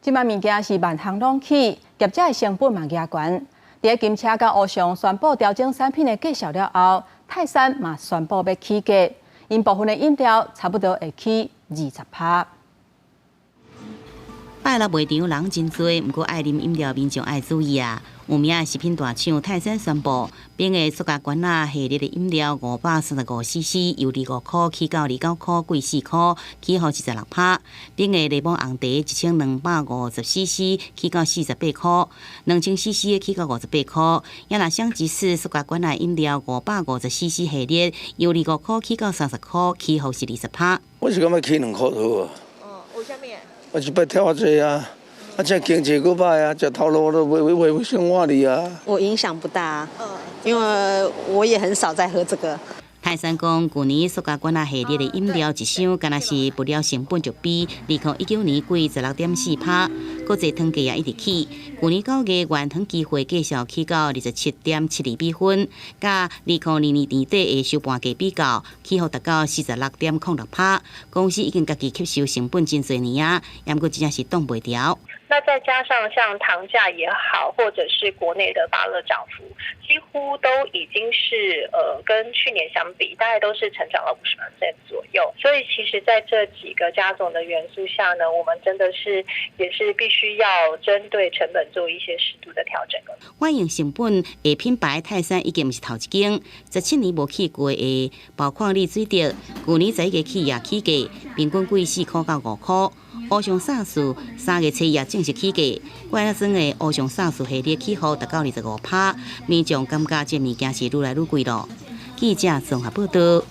這擺物件是萬項攏起，業者的成本嘛加懸。佇金車佮烏松宣布調整產品的價數了後，泰山嘛宣布欲起價，𪜶部分的飲料差不多會起20趴。拜六賣場人真濟，毋過愛啉飲料民眾愛注意啊！有名的食品大廠泰山宣布，冰的塑膠罐仔系列的飲料535 CC，由25箍起到29箍貴4箍，起予26趴。冰的檸檬紅茶1250 CC 起到48箍，2000 CC 的起到58箍。也若雙芝士塑膠罐仔飲料550 CC 系列，由25箍起到30箍，起予是20趴。我是感覺起2箍好啊。哦，為啥物？我一擺跳濟啊，啊，這經濟閣歹啊，食頭路都袂袂生活哩啊。我影響不大，因為我也很少在喝這個。泰山講，舊年塑膠罐仔系列的飲料一箱，敢若是物料成本就比2019年貴16.4趴，國際糖價也一直起。舊年9月原糖期貨價數起到27.72美分，佮2022年底的收盤價比較，起予達到46.06趴。公司已經家己吸收成本真濟年啊，毋過真正是擋袂牢。那再加上像糖價也好，或者是國內的芭樂漲幅，幾乎都已經是跟去年相比，大概都是成長了50% 左右。所以其實在這幾個加總的元素下呢，我們真的是也是必須要針對成本做一些適度的調整。反映成本的品牌泰山已經毋是頭一間，17年無起過的寶礦力水得，舊年11月起也起價，平均貴4箍到5箍。烏松沙士3月初也正式起價，罐仔裝的烏松沙士系列起予達到25趴，民眾感覺這物件是愈來愈貴囉。記者綜合報道。